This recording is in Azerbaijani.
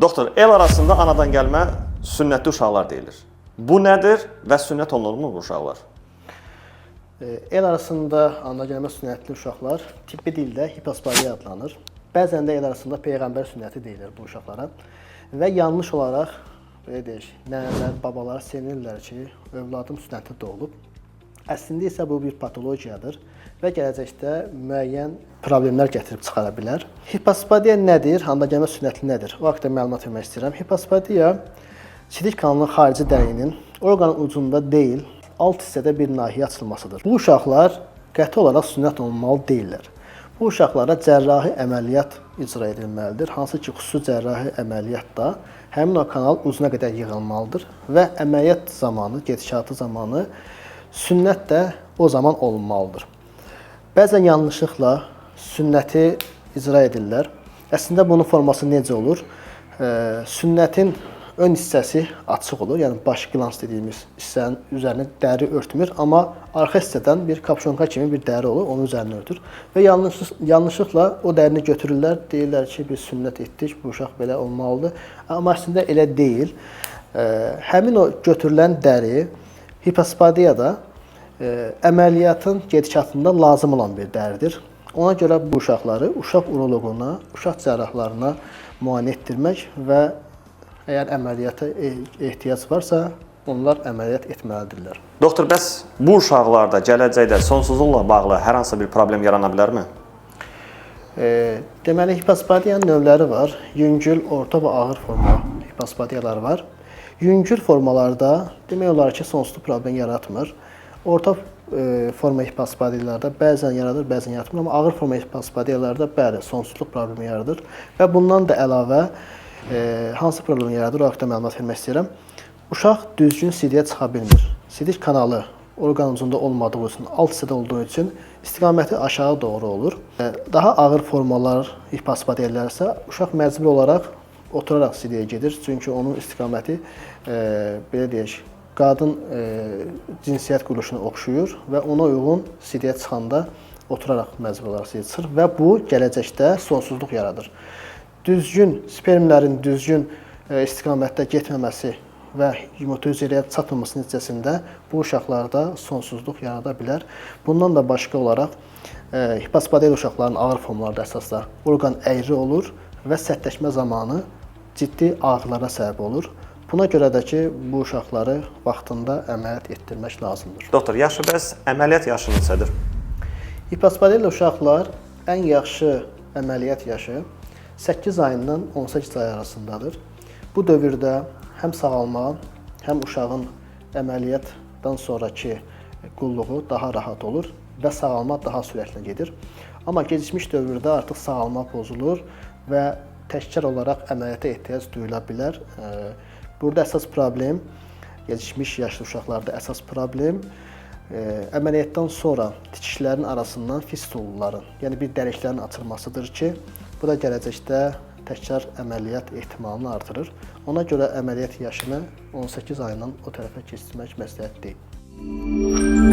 Doktor, el arasında anadan gəlmə sünnətli uşaqlar deyilir. Bu nədir və sünnət olunurmu bu uşaqlar? El arasında anadan gəlmə sünnətli uşaqlar tibbi dildə hipospadiya adlanır. Bəzən də el arasında peyğəmbər sünnəti deyilir bu uşaqlara. Və yanlış olaraq belə deyək, nənələr, babalar sevinirlər ki, övladım sünnətli doğulub. Əslində isə bu bir patologiyadır və gələcəkdə müəyyən problemlər gətirib çıxara bilər. Hipospadiya nədir? Anadan gəlmə sünnətli nədir? O haqqda məlumat vermək istəyirəm. Hipospadiya sidik kanalının xarici dəliyinin orqanın ucunda deyil, alt hissədə bir nahiyə açılmasıdır. Bu uşaqlar qəti olaraq sünnət olunmalı deyillər. Bu uşaqlara cərrahi əməliyyat icra edilməlidir. Hansı ki, xüsusi cərrahi əməliyyatda həmin o kanal ucuna qədər yığılmalıdır və əməliyyat zamanı, gedişatı zamanı sünnət də o zaman olunmalıdır. Bəzən yanlışlıqla sünnəti icra edirlər. Əslində bunun forması necə olur? Sünnətin ön hissəsi açıq olur, yəni baş qilans dediyimiz hissənin üzərini dəri örtmür, amma arxa hissədən bir kapşonka kimi bir dəri olur, onun üzərini örtür. Və yanlışlıqla o dərini götürürlər, deyirlər ki, biz sünnət etdik, bu uşaq belə olmalıdır. Amma əslində elə deyil. Həmin o götürülən dəri hipospadiyada əməliyyatın gedişatında lazım olan bir dəridir. Ona görə bu uşaqları uşaq uroloquna, uşaq cərrahlarına müayinə etdirmək və əgər əməliyyata ehtiyac varsa, onlar əməliyyat etməlidirlər. Doktor, bəs bu uşaqlarda gələcəkdə sonsuzluqla bağlı hər hansı bir problem yarana bilərmi? Deməli, hipospadiyanın növləri var. Yüngül, orta və ağır forma hipospadiyalar var. Yüngül formalarda demək olar ki, sonsuzluq problem yaratmır. Orta forma hipospadiyalarda bəzən yaradır, bəzən yaratmır, amma ağır forma hipospadiyalarda bəli, sonsuzluq problemi yaradır. Və bundan da əlavə hansı problem yaradır, o haqqda məlumat vermək istəyirəm. Uşaq düzgün sidiyə çıxa bilmir. Sidik kanalı orqan ucunda olmadığı üçün, alt hissədə olduğu üçün istiqaməti aşağı doğru olur. Daha ağır formalar hipospadiyalar isə uşaq məcbur olaraq oturaraq sidiyə gedir. Çünki onun istiqaməti belə deyək, qadın cinsiyyət quruluşuna oxşuyur və ona uyğun sidiyə çıxanda oturaraq məcbur olaraq sidiyə çıxır və bu gələcəkdə sonsuzluq yaradır. Düzgün spermlərin düzgün istiqamətdə getməməsi və yumurta hüceyrəyə çatmaması nəticəsində bu uşaqlarda sonsuzluq yarada bilər. Bundan da başqa olaraq hipospadiya uşaqların ağır formalarda əsasda orqan əyri olur və sərtləşmə zamanı ciddi ağrılara səbəb olur. Buna görə də ki, bu uşaqları vaxtında əməliyyat etdirmək lazımdır. Doktor, yaşı bəs əməliyyat yaşı neçədir? Hipospadiyalı uşaqlar ən yaxşı əməliyyat yaşı 8 ayından 18 ay arasındadır. Bu dövrdə həm sağalma, həm uşağın əməliyyatdan sonrakı qulluğu daha rahat olur və sağalma daha sürətli gedir. Amma gecikmiş dövrdə artıq sağalma pozulur və təkrar olaraq əməliyyata ehtiyac duyula bilər. Burada əsas problem, gecikmiş yaşlı uşaqlarda əsas problem əməliyyatdan sonra tikişlərin arasından fistulların, yəni bir dəliklərin açılmasıdır ki, bu da gələcəkdə təkrar əməliyyat ehtimalını artırır. Ona görə əməliyyat yaşını 18 ayından o tərəfə keçirmək məsləhət deyil.